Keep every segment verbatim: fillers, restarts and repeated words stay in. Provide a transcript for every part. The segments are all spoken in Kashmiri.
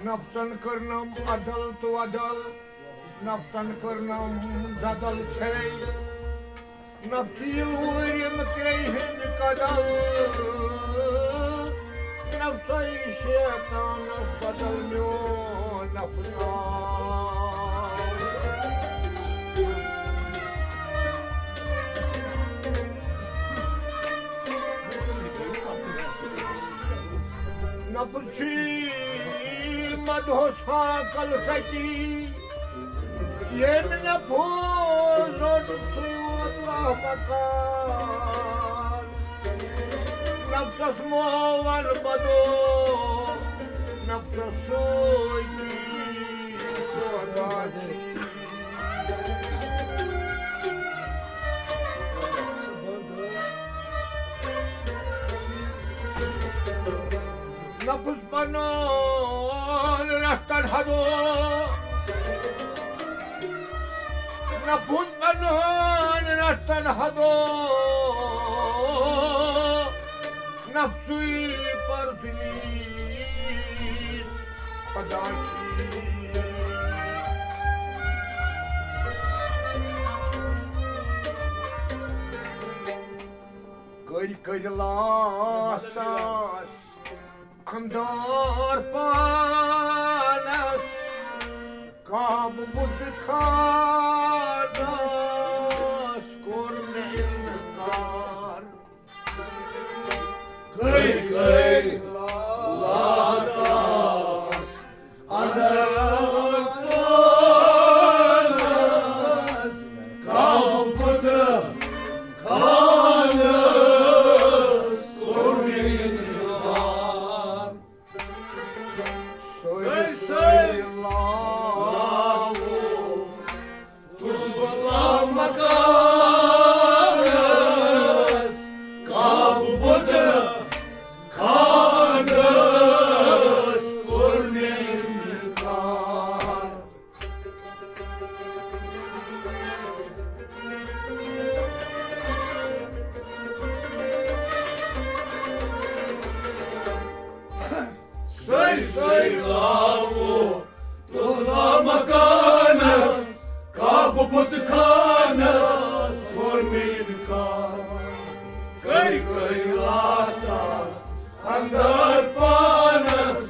نفسن کٔرنم عدل تہٕ ودل، نفسن کٔرنم زدل ژھرے۔ نفسی لوٗرِم ترٛیٚیہِ ہٕنٛدۍ کدل، نفسے شیطانس بدل میون نفس آو۔ نفس چھی مدہوس ہاکل سچی، ییٚمۍ نفس روٚٹ سُے ووت رحمتان۔ نفسس موون بدو، نفسس سۭتی سودا چھی۔ نفس پنُن رٹن حدو، نفس پنُن رٹن حدو، نفسُے پرزنی پداشی۔ کٔرۍ کٔرۍ لاساس اندر پانس، کعبہٕ بُت خانس کوٚر مےٚ انکار۔ کٔرۍ کٔرۍ لاساس اندر پانس، کعبہٕ بُت خانس کوٚر مےٚ انکار۔ سٲرسٕے لاوُ تُسلا مکانس، کعبہٕ بُت خانس کوٚر مےٚ انکار۔ سٲرسٕے لاوُ تُسلا مکانس، کعبہٕ بُت خانس کوٚر مےٚ انکار۔ کٔرۍ کٔرۍ لاساس اندر پانس۔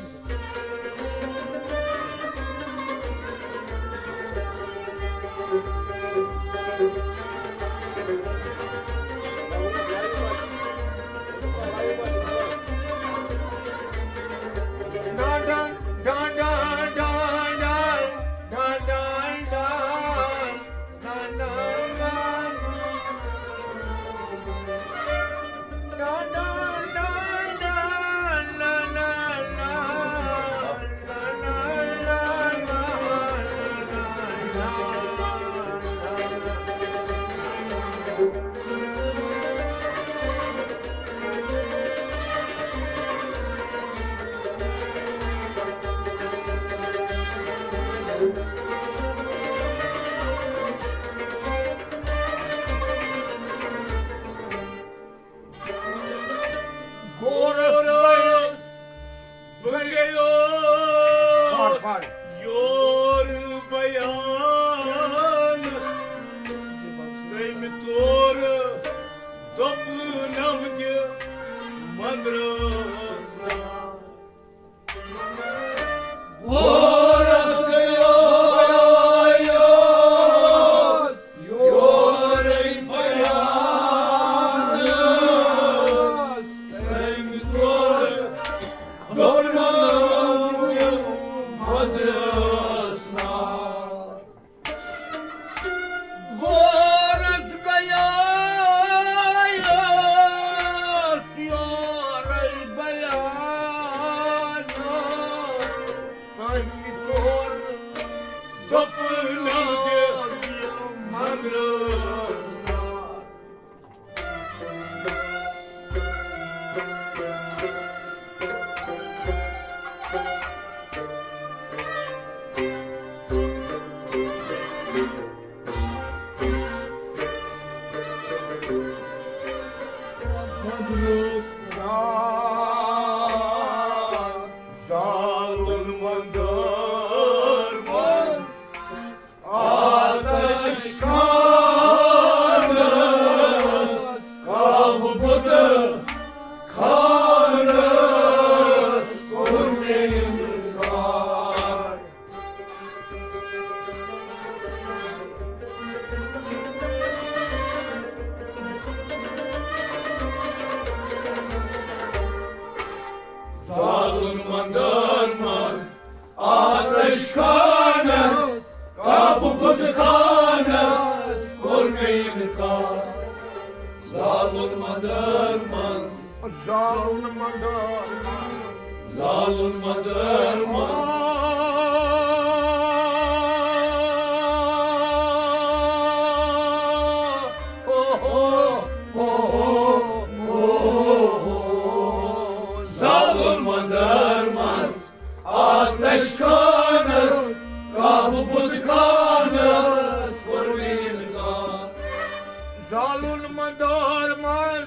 گورس بہٕ گٔیوس یور بیانس، تٔمۍ تور دوٚپنم تہِ مندرس نا۔ گورس گٔیوس یورے بیانس، تٔمۍ تور دوٚپنم تہِ مندرس نا۔ گورس گٔیوس یورے بیانس، تٔمۍ تور دوٚپنم تہِ مندرس نا۔ زالُن مندر مندر منٛز آتش خانس، کعبہٕ بُت خانس کوٚر مےٚ انکار۔ زالُن مندر منٛز، زالُن مندر منٛز، زالُن مندر منٛز۔ زالُن مندر منٛز آتش خانس، کعبہٕ بُت خانس کوٚر مےٚ انکار۔ زالُن مندر منٛز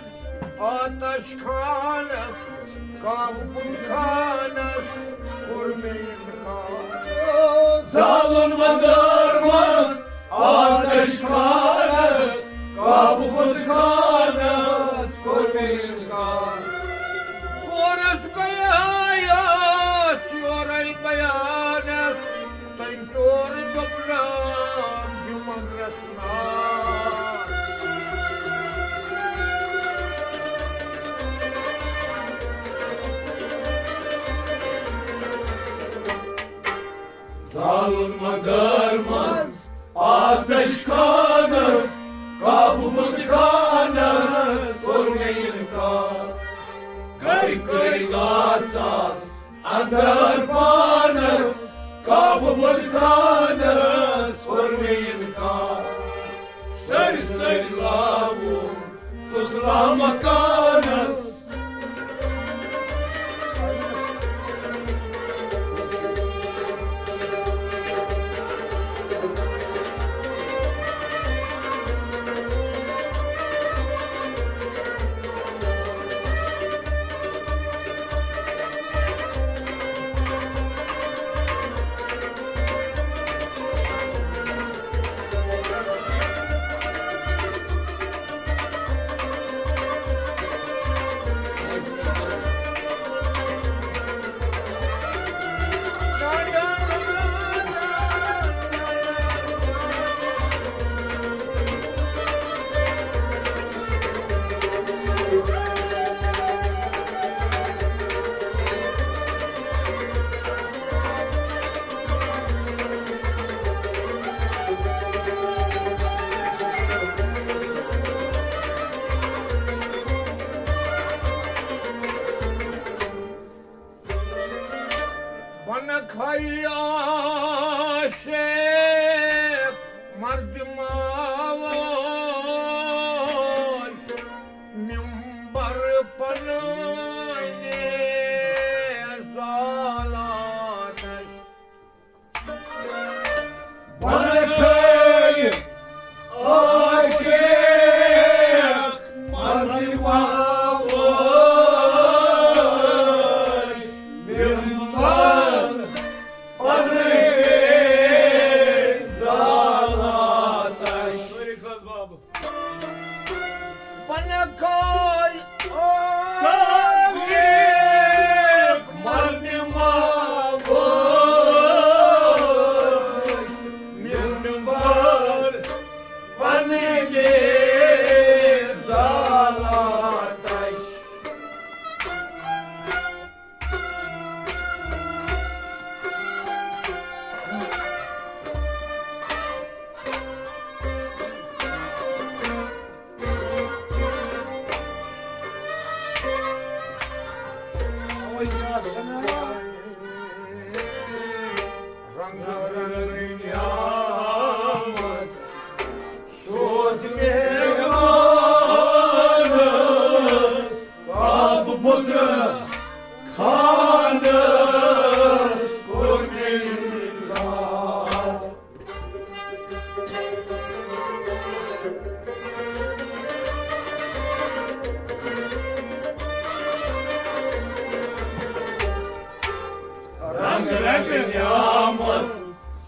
آتش خانس، کعبہٕ بُت خانس کوٚر مےٚ انکار۔ زالُن مندر منٛز آتش خانس، کعبہٕ بُت خانس کوٚر مےٚ انکار۔ کورس گٔیاس یورے بیانس، تٔمۍ توٚر دوٚپنم جُمن رسنا۔ زالُن مندر منٛز آتش خانس، کعبہٕ بُت خانس کوٚر مےٚ انکار۔ کٔرۍ کٔرۍ لاژاس اندر پانس، کعبہٕ بُت خانس کوٚر مےٚ انکار۔ سٲرۍ سٲرۍ لاوُن تُسلا مکانس۔ بنہٕ کھے عاشق مردِ ماوش، ممبر پنٕنۍ زالانش۔ بنہٕ کھے عاشق مردِ ماوش، ممبر پنٕنۍ زالانش۔ بنہٕ کھے عاشق مردِ ماوش، ممبر پنٕنۍ زالانش۔ رنگ رنگ نعمت سوز مہمانس، کعبہٕ بُت خانس کوٚر مےٚ انکار۔ رنگ رنگ نعمت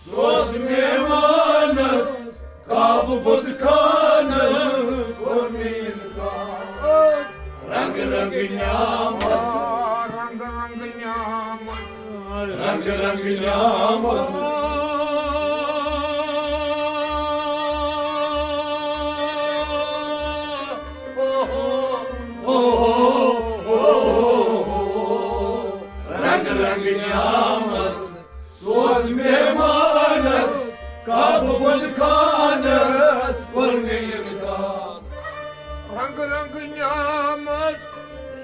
سوز مہمانس، کعبہٕ بُت خانس کوٚر مےٚ انکار۔ رنگ رنگ نعمت، رنگ رنگ نعمت، رنگ رنگ نعمت۔ رنگ رنگ نعمت سوز مہمانس، کعبہٕ بُت خانس کوٚر مےٚ انکار۔ رنگ رنگ نعمت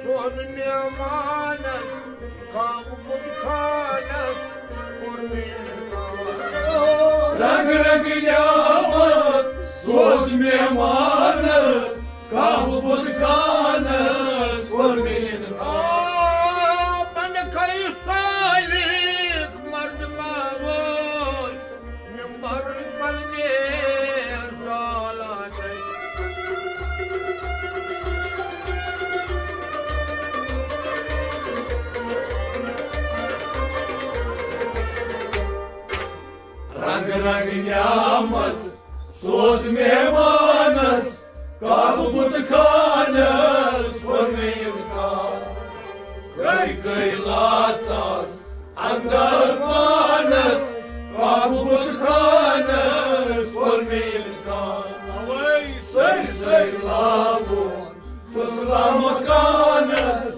سوز مہمانس، کعبہٕ بُت خانس کوٚر مےٚ انکار۔ رنگ رنگ نعمت سوز مہمانس، کعبہٕ بُت خانس کوٚر مےٚ انکار۔ آ، بنہٕ کھے سالک مرد ماوس، ممبر پننہِ سالاتس۔ رنگ رنگ نعمت سوز مہمانس، کعبہٕ بُت خانس کوٚر مےٚ انکار۔ کٔرۍ کٔرۍ لاژاس اندر پانس، کعبہٕ بُت خانس کوٚر مےٚ انکار۔ اوے سٲرسٕے لاوُن تسلا مکانس۔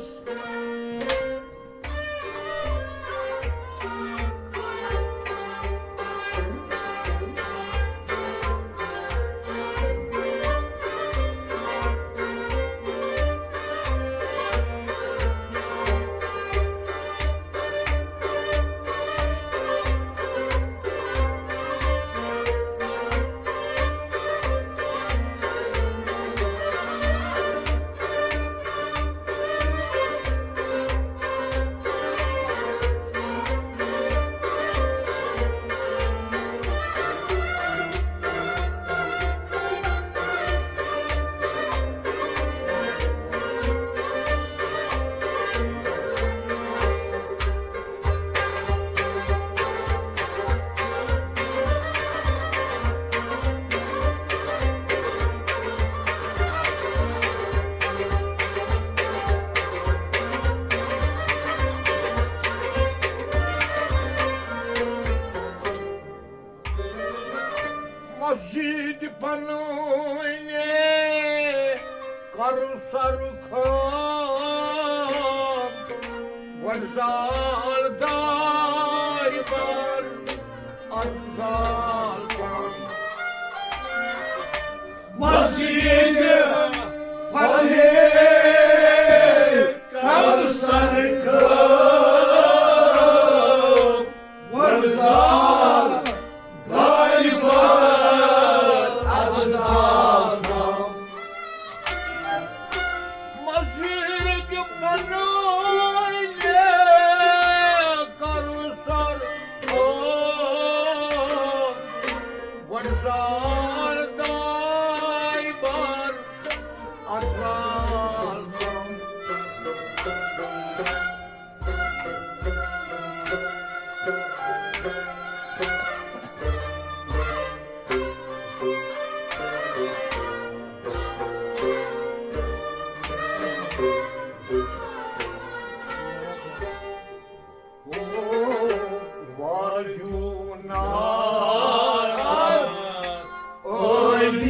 مسجد پنٕنۍ کر سر خام، گۄڈٕ زال دارِ بار، ادٕ زال کم۔ مسجد پنٕنۍ کر سر خام، گۄڈٕ زال دارِ بار، ادٕ زال کم۔ مسجد بنٲوِتھ کر سر خام، گۄڈٕ زال دارِ بار، ادٕ زال کم۔ وار دیو نار عابد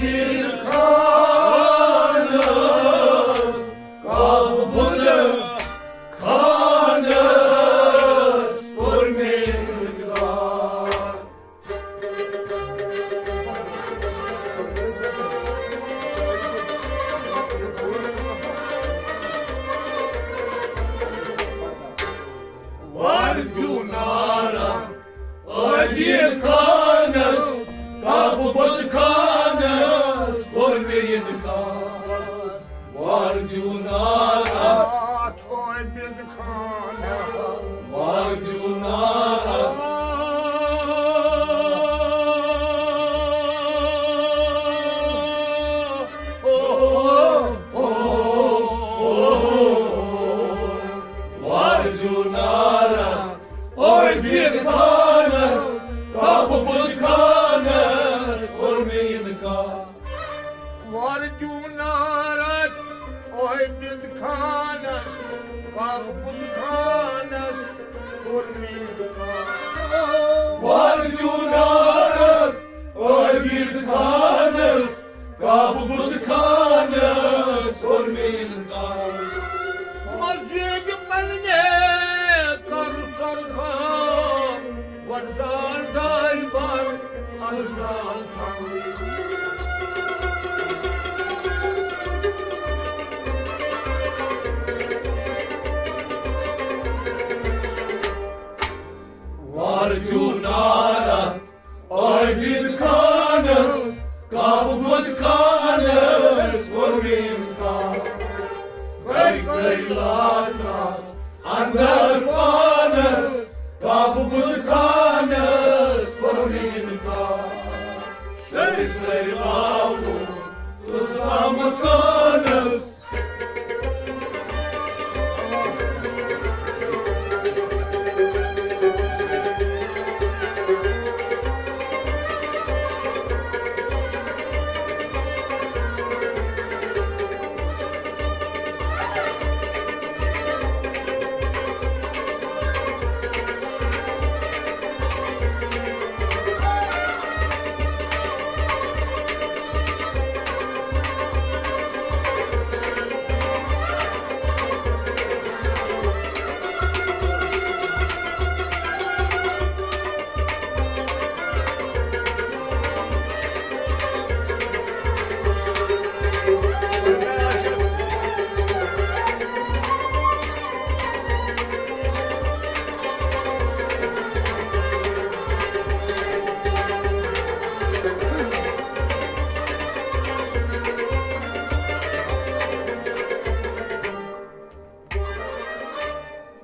خانس، کعبہٕ بُت خانس کوٚر مےٚ انکار۔ وار دیو نار عابد خانس، کعبہٕ بُت خانس کوٚر مےٚ انکار۔ وار دیو نار عابد خانس، وار دیو نار عابد وار دیو نار عابد خانس، کعبہٕ بُت خانس کوٚر مےٚ انکار۔ وار دیو نار عابد خانس، کعبہٕ بُت خانس کوٚر مےٚ انکار۔ وار دیو نار عابد خانس، کعبہٕ بُت خانس کوٚر مےٚ انکار۔ مسجد پننہِ کر وار دیو نار اتھ عابد خانس، کعبہٕ بُت خانس کوٚر مےٚ انکار۔ کٔرۍ کٔرۍ لاژ اتھ اندر پانس، کعبہٕ بُت خانس کوٚر مےٚ انکار۔ سٲرسٕے آوُس اسلام مکانس۔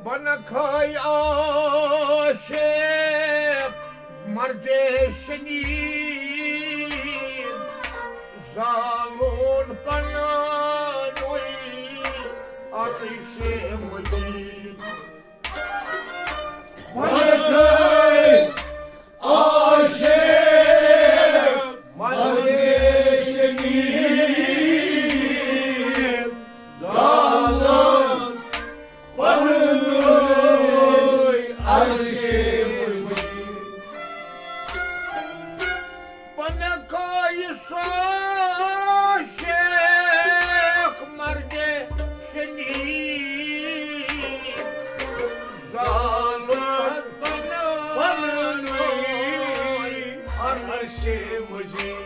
بنکھاے عاشق مردِ شنید، زالون پننوی عرش مجید۔ بنکھاے عاشق مردِ شنید، زالن پننوی عرش مجید۔ بنکھاے عاشق مردِ شنید، زالن پننوی عرش مجید۔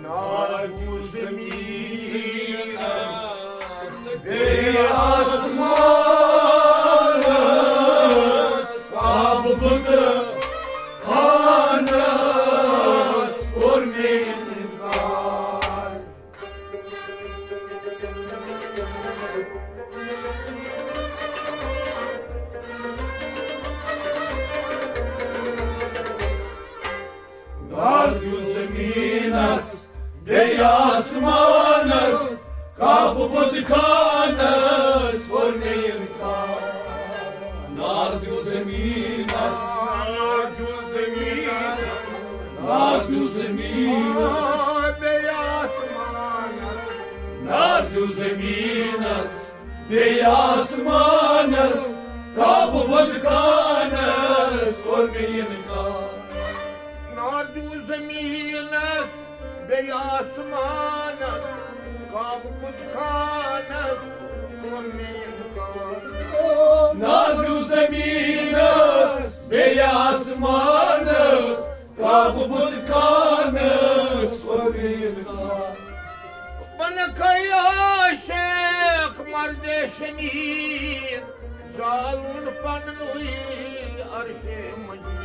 نار دیو زمینس بیٚیہِ آسمانس، کعبہٕ بُت خانس کوٚر مےٚ انکار۔ نار دیو زمینس بیٚیہِ آسمانس، کعبہٕ بُت خانس کوٚر مےٚ انکار۔ نار دیو زمینس، نار دیو زمینس، نار دیو زمینس، بیٚیہِ آسمانس، نار دیو زمینس، بیٚیہِ آسمانس، کعبہٕ بُت خانس کوٚر مےٚ انکار۔ نار دیو زمینس بیٚیہِ آسمانس، کعبہٕ بُت خانس کوٚر مےٚ انکار۔ نار دیو زمینس بیٚیہِ آسمانس، کعبہٕ بُت خانس کوٚر مےٚ انکار۔ بنکھاے عاشق مردِ شنید، زالون پننوی عرش مجید۔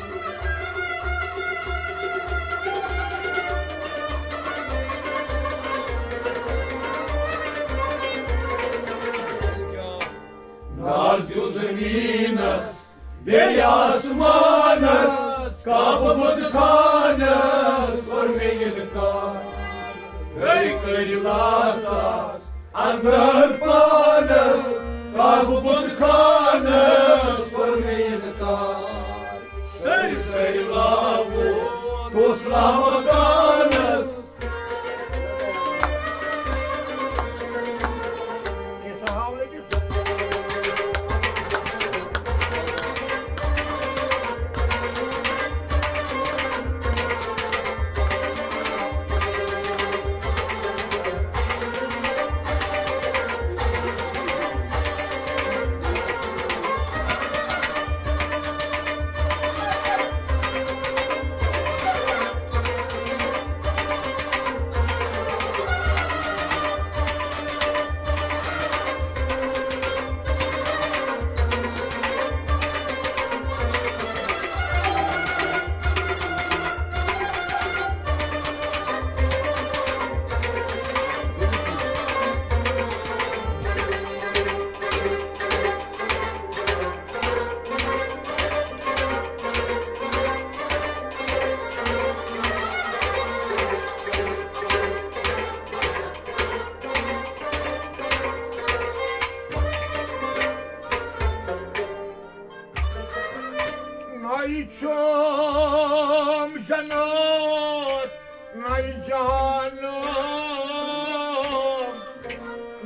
نار دیو زمینس بیٚیہِ آسمانس، کعبہٕ بُت خانس کوٚر مےٚ انکار۔ کٔرۍ کٔرۍ لاژ اندر پانس، کعبہٕ بُت خانس کوٚر مےٚ انکار۔ سٲرسٕے آوُس اسلام مکانس۔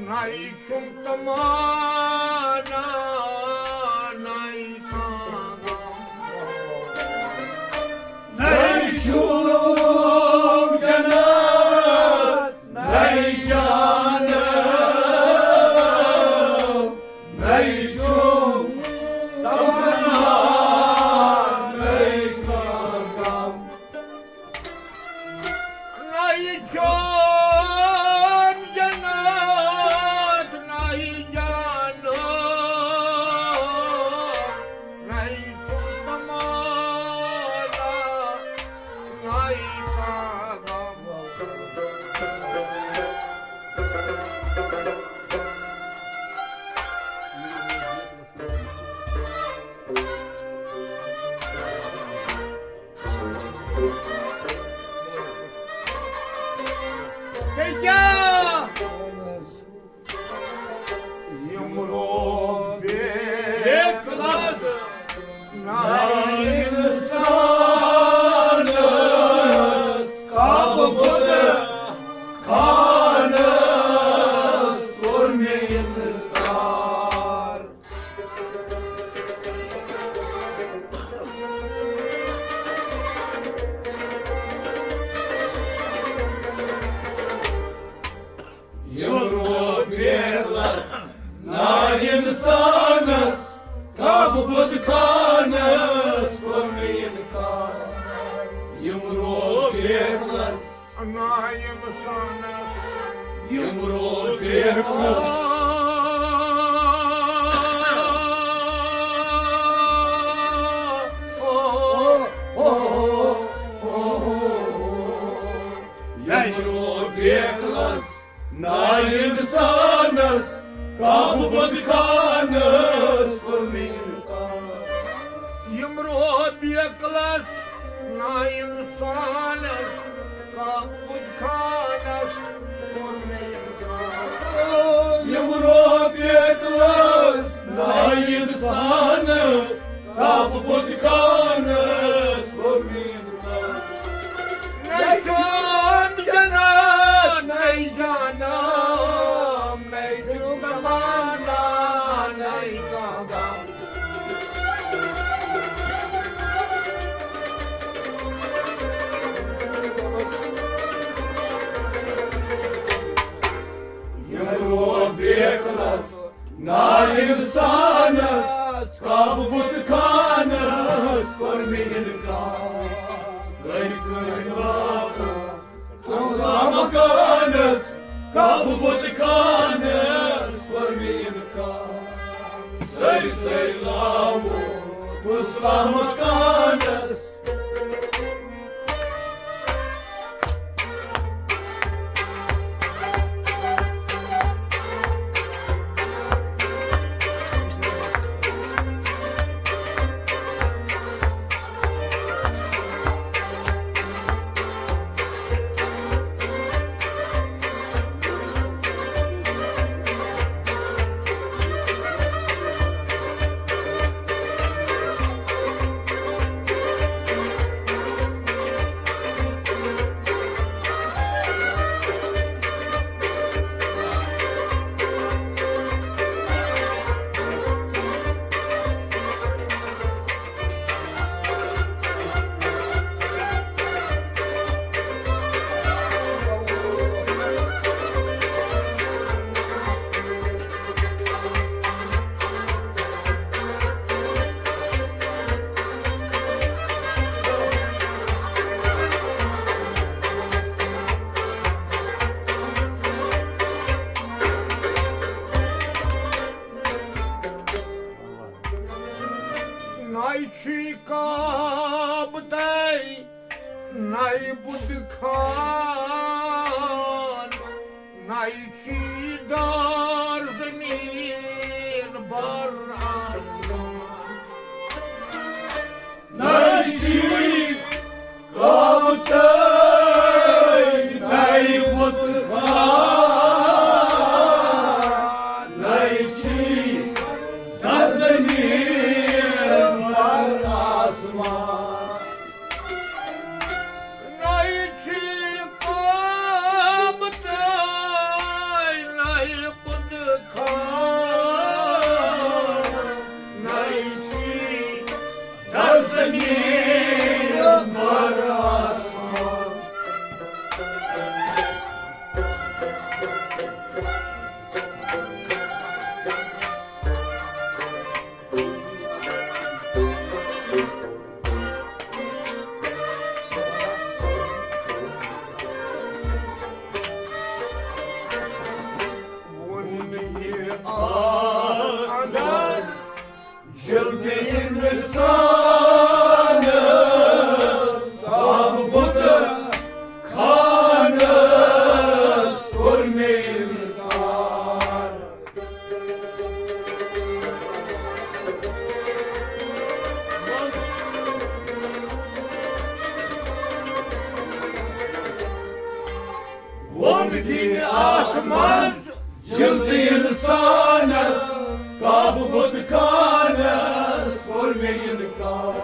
نَے چھُم تمنا، نَے کانٛہہ غم۔ نَے چھُم جنت، نَے جہنم، نَے چھُم تمنا، نَے کانٛہہ غم۔ نَے چھُم جنت، نَے جہنم، نَے چھُم تمنا، نَے کانٛہہ غم۔ ہے کیٛاہ؟ یِم رۄپیہِ بے کلس نااِنسانس کعبہٕ بُت خانس کوٚر مےٚ اِنکار۔ یِم رۄپیہِ بے کلس نااِنسانس کعبہٕ بُت خانس کوٚر مےٚ اِنکار۔ یِم رۄپیہِ بے کلس نااِنسانس۔ یِم رۄپیہِ بے کلس۔ یِم رۄپیہِ بے کلس نااِنسانس کعبہٕ بُت خانس کوٚر مےٚ اِنکار۔ یِم رۄپیہِ بے کلس نااِنسانس کعبہٕ بُت خانس کوٚر مےٚ اِنکار۔ یِم رۄپیہِ بے کلس نااِنسانس کعبہٕ بُت خانس کوٚر مےٚ اِنکار۔ نَے چھُم جنت، نَے جہنم، نَے چھُم تمنا، نَے کانٛہہ غم۔ یِم رۄپیہِ بے کلس نااِنسانس کعبہٕ بُت خانس کوٚر مےٚ اِنکار۔ کٔرۍ کٔرۍ واپس پُژھ بہٕ مکانس، کعبہٕ بُت خانس کوٚر مےٚ اِنکار۔ سٲرسٕے لاوو پُژھ بہٕ مکانس۔ نَے چھُے کعبہٕ تَے، نَے بُت خان، نَے چھُے دار زمیٖن بر آسمان۔ نَے چھُے کعبہٕ تَے، نَے بُت خان، نَے چھُے دار زمیٖن بر آسمان۔ نَے چھُے کعبہٕ تَے، نَے آسمان جلد انسانس، کعبہٕ بُتہٕ خانس کوٚر مےٚ انکار۔ ووٚن دِنۍ آسمانس جلد انسانس، کعبہٕ بُتہٕ خانس کوٚر مےٚ انکار۔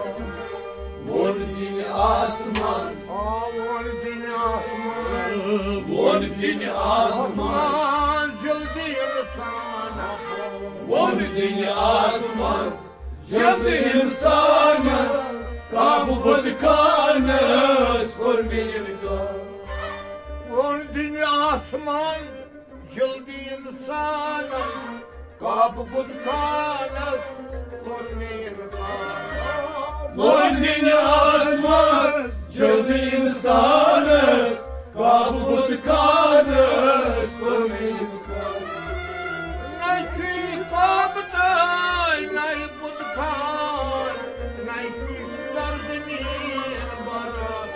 ووٚن دِنۍ آسمانس، آ، ووٚن دِنۍ آسمانس، ووٚن دِنۍ آسمانس، آسمان جلد انسانس، ووٚن دِنۍ آسمانس جلد انسانس، کعبہٕ بُتہٕ خانس کوٚر مےٚ انکار۔ ووٚن دِنۍ آسمانس جلد انسانس، کعبہٕ بُتہٕ خانس کوٚر مےٚ انکار۔ ووٚن دِنۍ آسمانس جلد انسانس، کعبہٕ بُتہٕ خانس کوٚر مےٚ انکار۔ نہ چھُ یہِ کعبہٕ تہٕ نہ یہِ بُتہٕ خان، نہ چھُ یہِ سرزمین برس۔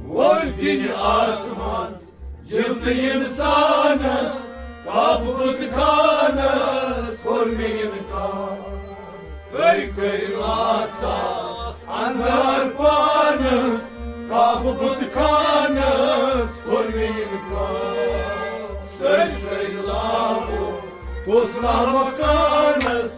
ووٚن دِنۍ آسمانس جلد انسانس، کعبہٕ بُتہٕ خانس کوٚر مےٚ انکار۔ کٔرۍ کٔرۍ لاژاس اندر پانس، کعبہٕ بُتہٕ خانس کوٚر مےٚ انکار۔ سٲرسٕے لاوُکھ کُس لا مکانس۔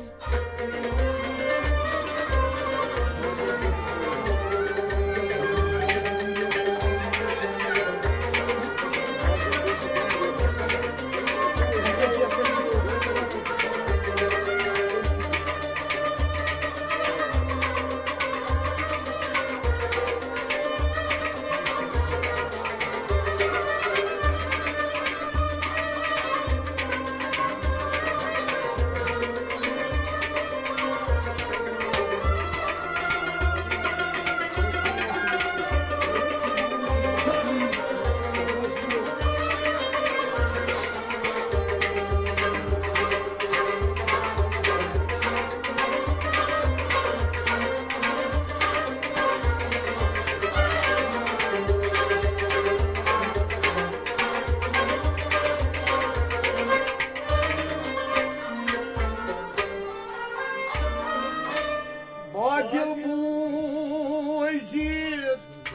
بادل بوٗزِتھ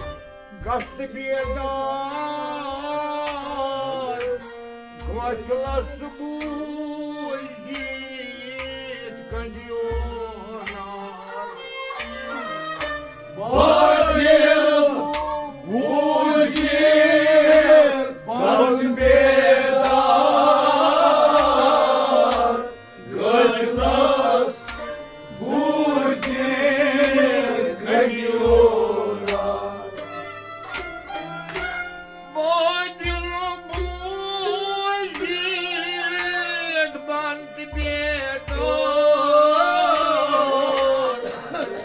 گژھ بیدار، قٲتلس بوٗزِتھ گنڈیو نار۔ بادل بوٗزِتھ گژھ بیدار، قٲتلس بوٗزِتھ گنڈیو نار۔ بادل بوٗزِتھ بنٛد بیدار،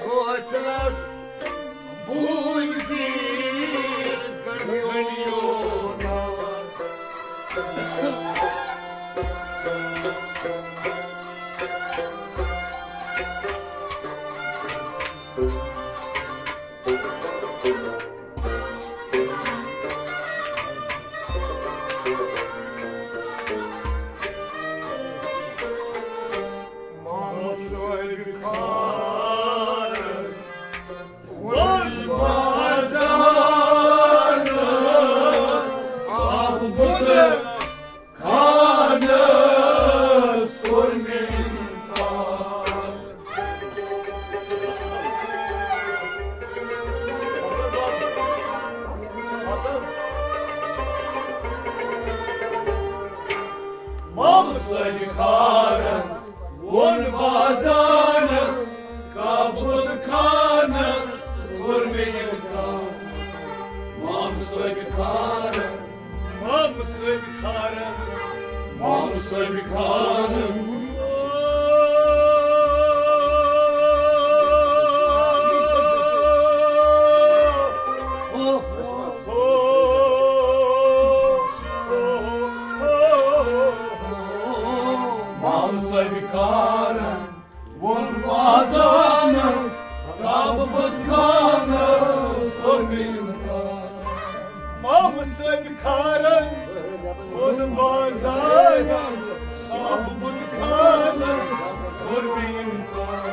قٲتلس بوٗزِتھ گنڈیو نار۔ مامہٕ صٲبہِ خارن ووٚن بازارس، آبہٕ بُتہٕ خانس کوٚر مےٚ انکار۔ مامہٕ صٲبہِ خارن ووٚن بازارس، کعبہٕ بُتہٕ خانس کوٚر مےٚ انکار۔ مامہٕ صٲبہِ خارن، مامہٕ صٲبہِ خارن، مامہٕ صٲبہِ خارن۔ بُت خانس کوٚر مےٚ اِنکار۔ مامہٕ صٲبۍ خارن ووٚن بازارس، کعبہٕ بُت خانس کوٚر مےٚ اِنکار۔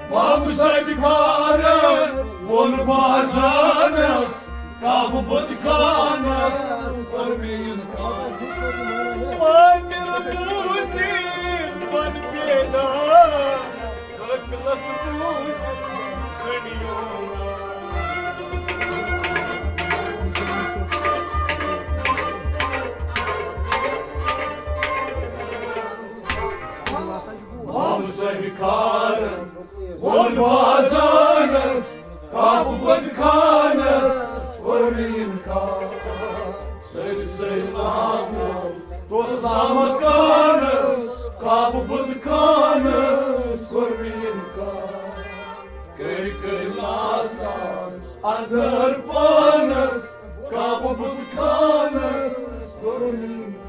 مامہٕ صٲبۍ خارن ووٚن بازارس، کعبہٕ بُت خانس کوٚر مےٚ اِنکار۔ ماتِل بوٗزِتھ بن بیدار، قٲفلس بوٗزِتھ گٔنڈیو۔ مامہٕ صٲبۍ خارن ووٚن بازارس، کعبہٕ بُت خانس کوٚر مےٚ اِنکار۔ سٲرسٕے لامہٕ دوس لامکانس، کعبہٕ بُت خانس کوٚر مےٚ اِنکار۔ کٔرۍ کٔرۍ لاژ اندر پانس، کعبہٕ بُت خانس کوٚر مےٚ اِنکار۔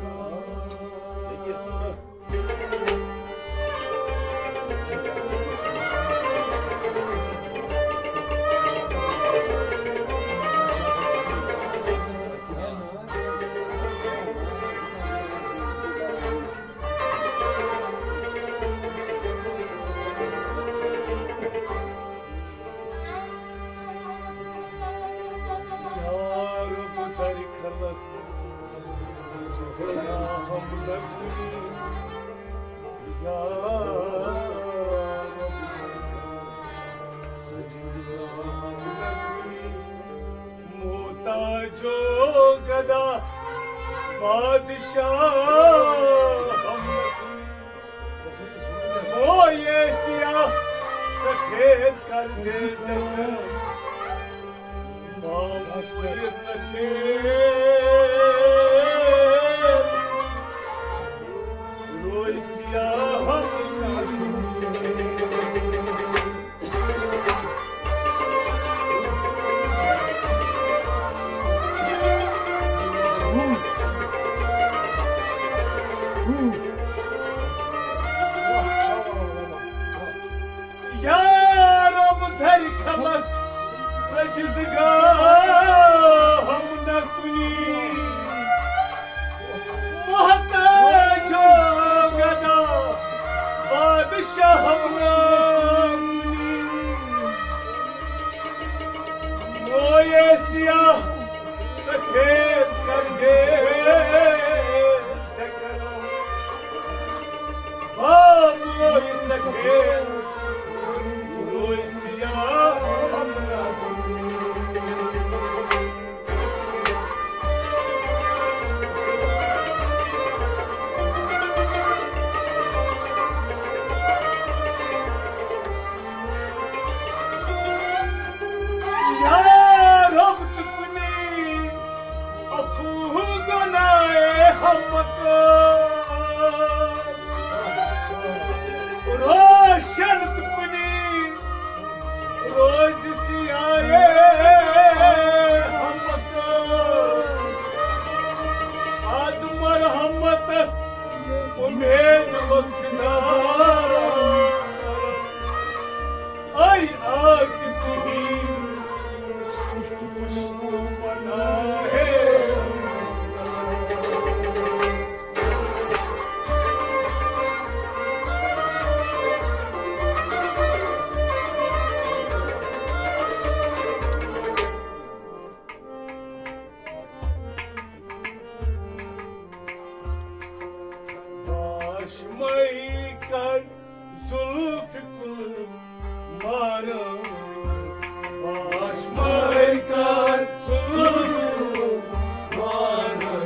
یا رب، در خلق سجدہ ہم نہ کنی۔ یا رب، سجدہ ہم نہ کنی۔ محتاج و گدا بادشاہ ہم نہ کنی۔ او یہ سیاہ سفید کر دے زکر، باموی سفید، روی سیاہ۔ یا رب، در خلق سجدگاہ ہم نہ کنی۔ محتاج و گدا بادشاہ ہم نہ کنی۔ موئے سیاہ سفید کر دے زکر۔ ہاں، موئے سفید، موئے سیاہ۔ یا رب، تُکنی عفو گناہ ہمکس، روشن تُکنی روز سیاہ ہمکس۔ از مرحمت امید وقت دار۔ اے آگ تہی پشت پناہ۔ واش مے کر زلف کل مارا، واش مے کر زلف کل مارا،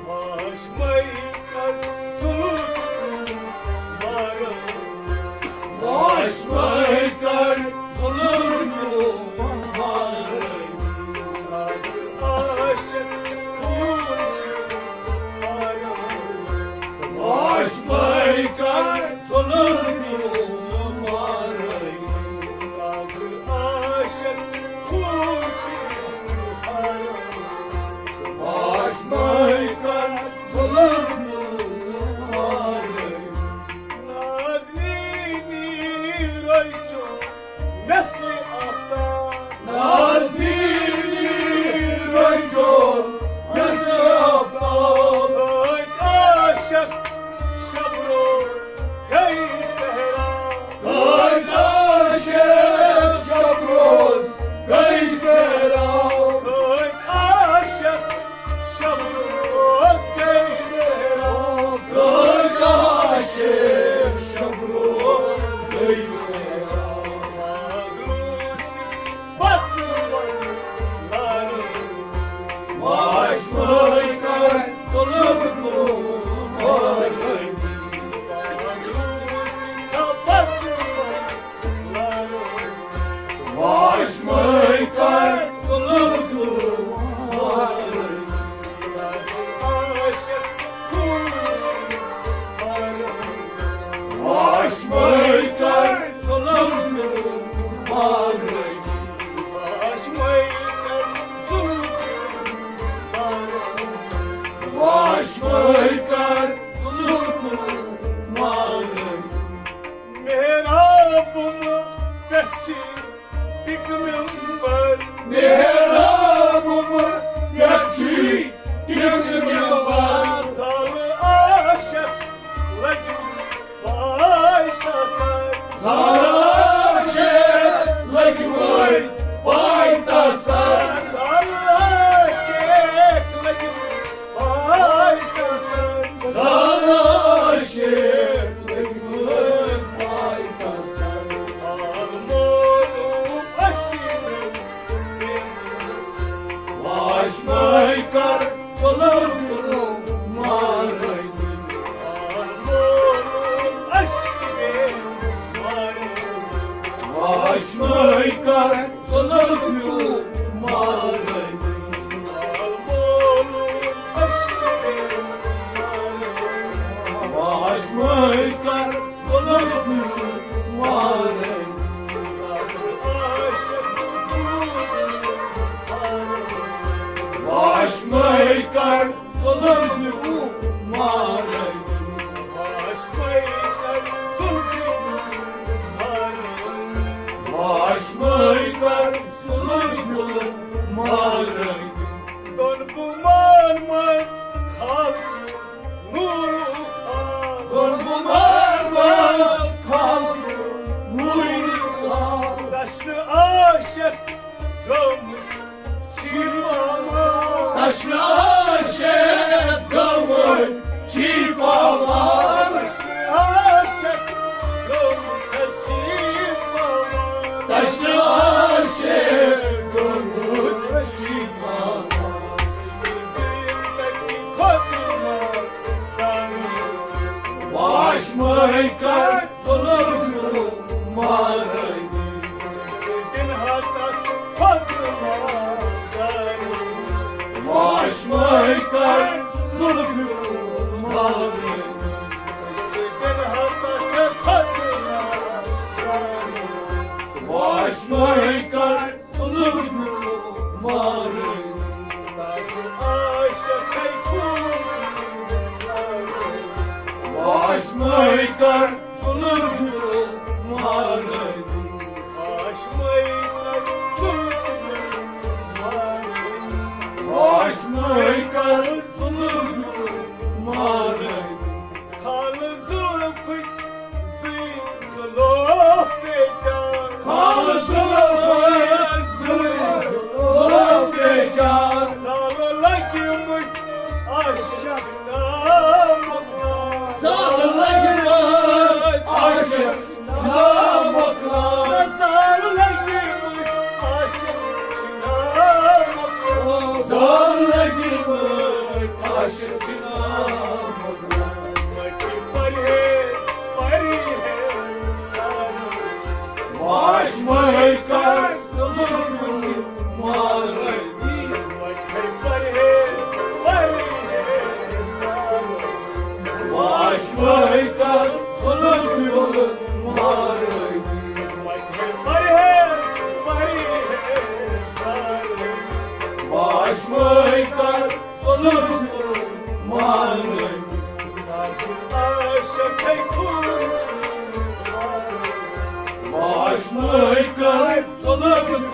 واش مے کر زلف کل مارا، واش مے کر زلف کل مارا۔ عاشق خوش مارا، واش مے کر ظلم مارے۔ تازٕ عاشق خوش مارے۔ واش مے کر ظلم مارے۔ نازنینی روی چو نسل ٹِک مِمبر۔ محراب منٛز یتھ چھُے ٹِک مِمبر۔ زالہٕ عاشق لٔگۍ پاے تسر۔ زالہٕ عاشق لٔگۍ وٲلۍ پاے تسر۔ زالہٕ عاشق لٔگۍ پاے تسر۔ زالہٕ عاشق لٔگۍ وٲلۍ پاے تسر۔ آل معلوم اشیٖر واش مَے کر ظُلم مارن۔ آل معلوم اشیٖر واش مَے کر ظُلم مارن۔ آل معلوم اشیٖر واش مَے کر ظُلم مارن۔ واش مَے کر ظُلم مارن۔ واش مَے کر ظُلم مارن۔ واش مَے کر ظُلم مارن۔ دۄن بُمَن منٛز خالق نوٗرُک آب۔ دۄن بُمَن منٛز خالق نوٗرُک آب۔ تشنہٕ عاشق گٲمٕتۍ چھی پاوان۔ تشنہٕ عاشق گٲمٕتۍ چھی پاوان۔ تشنہٕ عاشق گٲمٕتۍ چھی پاوان۔ تشنہٕ عاشق گٲمٕتۍ چھی پاوان۔ واش مَے کر ظُلم مارن۔ واش مَے کر ظُلم مارن۔ واش مَے کر ظُلم مارن۔ واش مَے کر ظُلم مارن۔ واش مَے کر ظُلم مارن۔ واش مَے کر ظُلم مارن۔ خالہٕ زُلفٕچ زٕے زُلوف پیچان۔ خالہٕ زُلفٕچ زٕے زُلوف پیچان۔ زالہٕ لٔگمٕتۍ عاشق چھِنہٕ مۄکلان۔ زالہٕ لٔگمٕتۍ عاشق چھِنہٕ مۄکلان۔ زالہٕ لٔگمٕتۍ عاشق چھِنہٕ مۄکلان۔ زالہٕ لٔگمٕتۍ عاشق چھِنہٕ مۄکلان۔ مٹی پرہیز، پرہیز۔ واش مَے کر ظُلم مارن۔ واش مَے کر ظُلم مارن۔ واش مَے کر ظُلم مارن۔ واش مَے کر ظُلم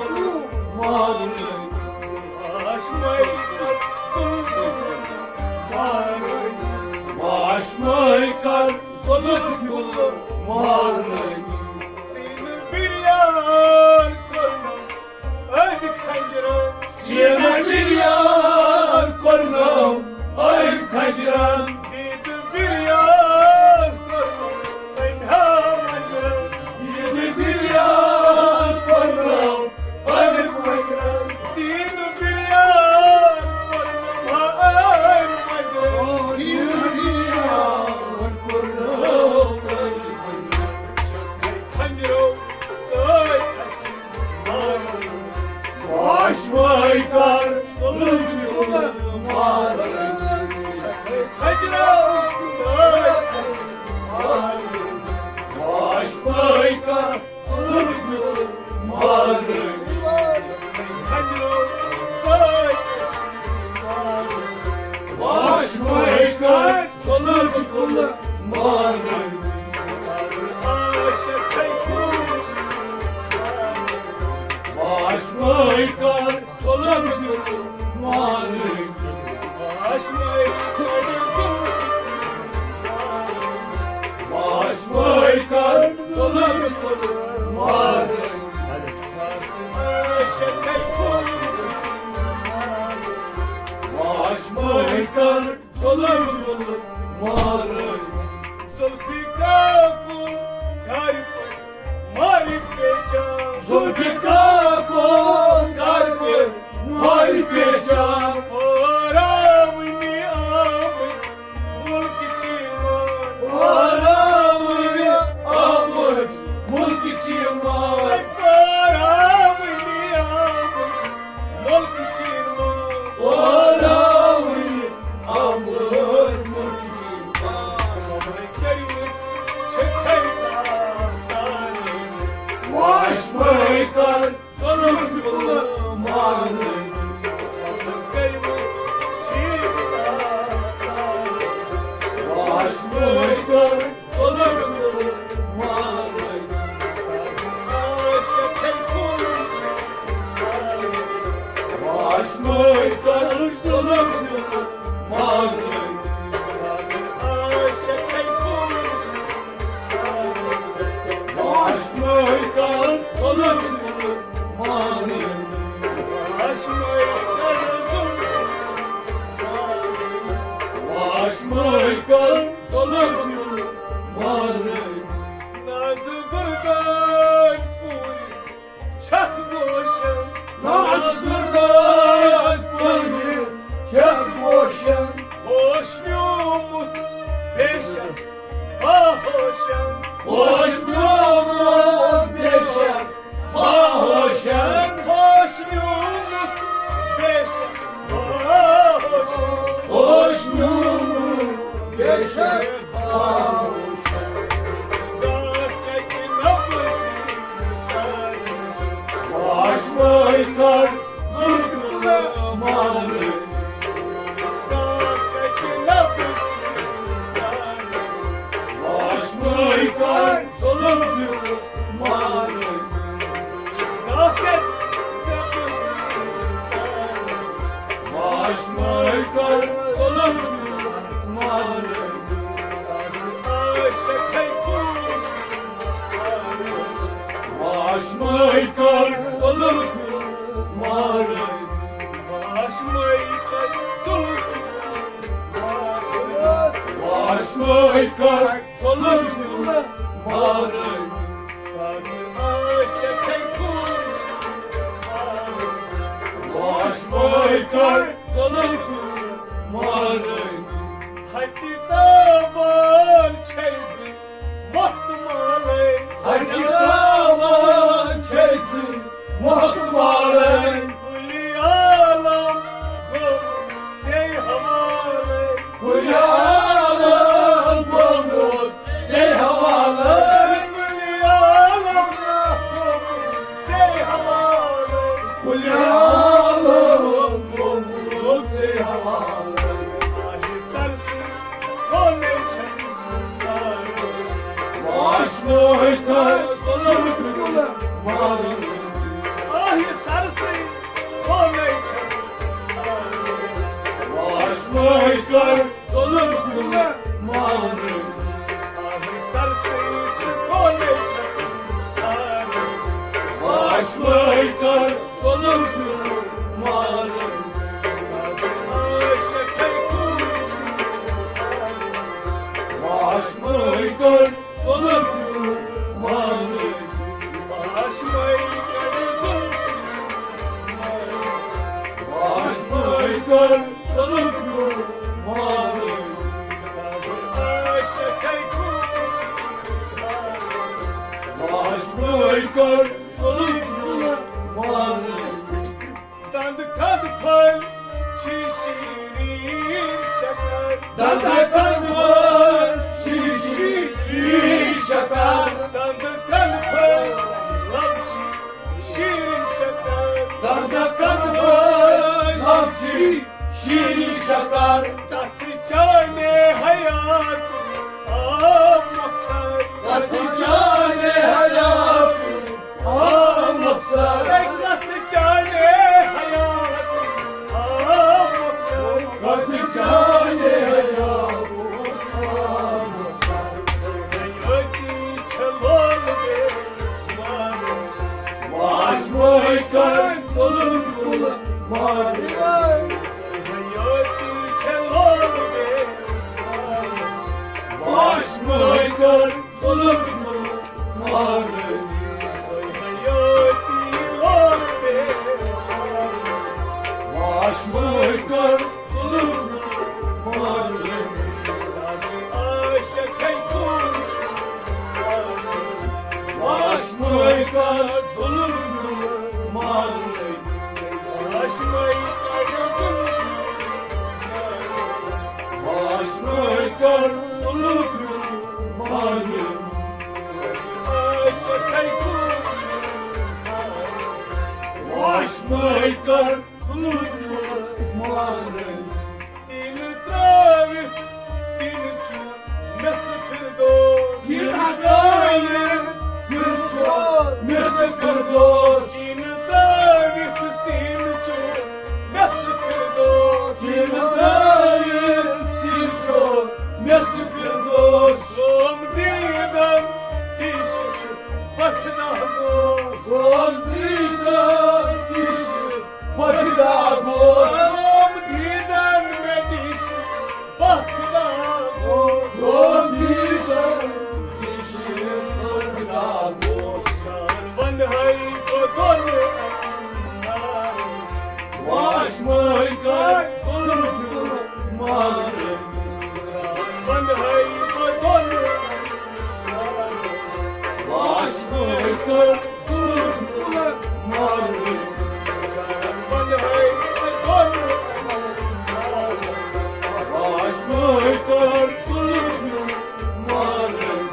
مارن۔ واش مَے کر ظُلم مارن۔ واش مَے کر ظُلم مارن۔ سیٖنہٕ بِریان کوٚرنم أڑۍ کھنجرن۔ سیٖنہٕ بِریان کوٚرنم أڑۍ کھنجرن۔ دیٖدٕ بِریان کوٚرنم أڑۍ مَنجرن۔ دیٖدٕ بِریان کوٚرنم أڑۍ مَنجرن۔ دیٖدٕ بِریان کوٚرنم أڑۍ مَنجرن۔ دیٖدٕ بِریان کوٚرنم أڑۍ مَنجرن۔ سُہ ٹھیکہ کون کر کے مائی پہچان۔ آراونی آمٕتۍ مُلکٕچ یِوان۔ آراونی آمٕتۍ مُلکٕچ یِوان۔ آراونی آمٕتۍ مُلکٕچ یِوان۔ آراونی آمٕتۍ مُلکٕچ یِوان۔ کٔرِو چھِ کھَے تار۔ واشمٲے کر ظلم دیُن مانٕنۍ۔ کٔرِو چھِ تار۔ واشمٲے کر ظلم دیُن مانٕنۍ۔ آ، شکھے کُل چھِ واشمٲے کر ظلم دیُن مانٕنۍ۔ آ، شکھے کُل چھِ واشمٲے کر ظلم دیُن مانٕنۍ۔ واشمٲے کر ظلم دیُن مانٕنۍ۔ واشمٲے کر ظلم دیُن مانٕنۍ۔ نازٕ گُردان پوٗرِ چھکھ گوشن۔ ناز گردان چۄنہِ چھکھ گوشن۔ ہوش نیوٗمُت بے شک باہوشن۔ ہوش نیوٗمُت بے شک باہوشن۔ ہوش نیوٗمُت بے شک باہوشن۔ ہوش نیوٗمُت بے شک باہوشن۔ واشمٲے کر ظلم مانٕنۍ۔ واشمٲے کر ظلم مانٕنۍ۔ واشمٲے کر ظلم مانٕنۍ۔ واشمٲے کر ظلم مانٕنۍ۔ واشمٲے کر ظلم مانٕنۍ۔ واشمٲے کر ظلم مانٕنۍ۔ واشمٲے کر ظلم مانٕنۍ۔ ہٹہِ تاوان چھے زِ مۄکھ تہٕ مالے۔ ہٹہِ تاوان چھے زِ مۄکھ تہٕ مالے۔ کُلہِ عالم گوٚو ژے حوالے۔ کُلہِ عالم گوٚمُت ژے حوالے۔ کُلہِ عالم گوٚمُت ژے حوالے۔ کُلہِ عالم گوٚمُت ژے حوالے۔ آہہِ سرسٕے وونے چھَم۔ واشمٲے کر ظلم مانٕنۍ۔ آہہِ سرسٕے وونے چھَم۔ واشمٲے کر ظلم مانٕنۍ۔ آہہِ سرسٕے وونے چھَم۔ واشمٲے کر ظلم دیُن مانُن۔ واشمٲے کر ظلم دیُن مانُن۔ واشمٲے کر ظلم دیُن مانُن۔ واشمٲے کر ظلم دیُن مانُن۔ واشمٲے کر ظلم دیُن مانُن۔ دند کد پھل چھی شیرین شکر۔ دند کد پھل چھی شیرین شکر۔ دند کد پھل لب چھی شیرین شکر۔ دند کد پھل لب چھی شیرین شکر۔ تتھ چانے حیات آ مقصد۔ تتھ چانے حیات آ مقصد۔ کتھ چانے حیات آ مقصد۔ کتھ چانے حیات آ مقصد۔ حیٲتی چھےٚ لول بے معنی۔ واشمٲے کر ظلم کُل مانٕن۔ حیٲتی چھےٚ لول بے معنی۔ واشمٲے کر ظلم کُل مانٕن۔ سۄے حیٲتی ظلم مارن۔ واش مے کر ظلم، واش مے کر ظلم مارن۔ عاشقے کوٗر، واش مے کر ظلم مارن۔ سیٖنہٕ ترٛٲوِتھ سیٖنہٕ چھُ مےٚ سُہ فردوس۔ سیٖنہٕ ترٛٲوِتھ سیٖنہٕ چھُ مےٚ سُہ فردوس۔ سیٖنہٕ ترٛٲوِتھ سیٖنہٕ چھُ مےٚ سُہ فردوس۔ سیٖنہٕ ترٛٲوِتھ سیٖنہٕ چھُ مےٚ سُہ فردوس۔ سوم دیٖدن پیٖشہِ چھُ بخدا گوس۔ سوم دیٖدن پیٖشہِ بخدا گوس۔ سوم دیٖدن مےٚ پیٖشہِ بخدا گوس۔ سوم دیٖدن پیٖشہِ بخدا گوس۔ جان بنہٕ ہے بہٕ دۄن۔ واش مے کر ظلم مارن۔ جان بنہٕ ہے بہٕ دۄن۔ واش مے کر ظلم مارن۔ جان بنہٕ ہے بہٕ دۄن۔ واش مے کر ظلم مارن۔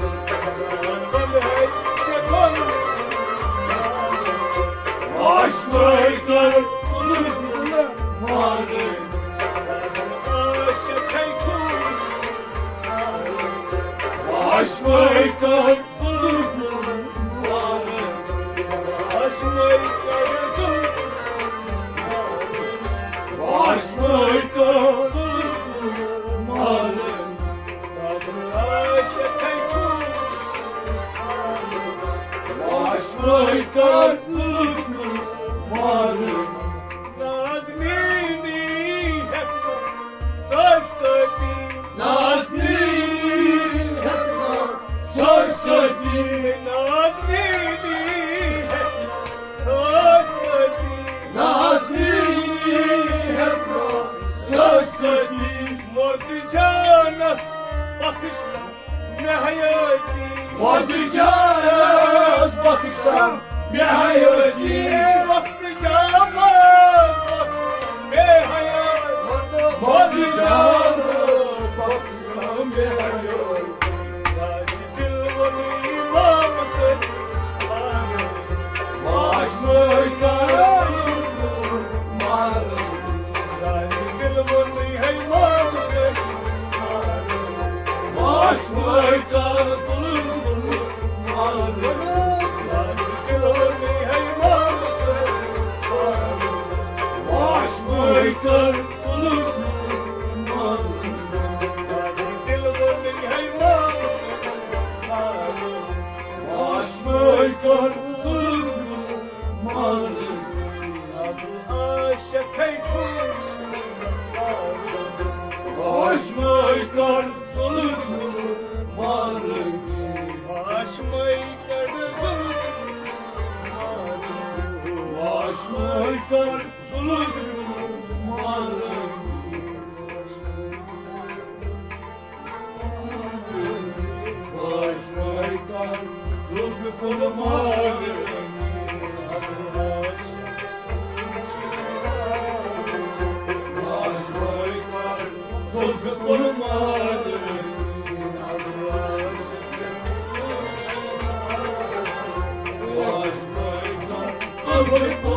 جان بنہٕ ہے ژےٚ دۄن۔ واش مے کر ظلم مارن۔ عاشقے کوٗر، واش مے کر ظلم مارن۔ واش مے کر ظلم، واش مے کر ظلم مارن۔ عاشقے کوٗر، واش مے کر ظلم مارن۔ نازنینی ہیٚتھ سۭتۍ سۭتی۔ نازنینی ہیٚتھ سۭتۍ سۭتی۔ نازنینی ہیٚتھ سۭتۍ سۭتی۔ نازنینی ہیٚتھ سۭتۍ سۭتی۔ مرد جانس بخش مےٚ حیٲتی۔ وۄدٕ جانس بخشم مےٚ حیٲتی۔ وۄدٕ جانس بخش مےٚ حیٲتی۔ وۄدٕ جانس بخشم مےٚ حیٲتی۔ دِل ووٚنُے امام سۭتۍ۔ واش مے کر مارن۔ دِل ووٚنُے ہے مارن۔ واش مے کر ظلم مارن۔ دِل ووٚنُے ہے مارن۔ واش مے کر ظلم مارن۔ دِل ووٚنُے ہے مارن۔ واش مے کر ظلم مارن۔ عاشقے کوٗر، واش مے کر ظلم مارن۔ واش مے کر ظلم مارن۔ واش مے کر ظلم مارن۔ واش مے کر ظلم مارن۔ واش مے کر ظلم مارن۔ واش مے کر ظلم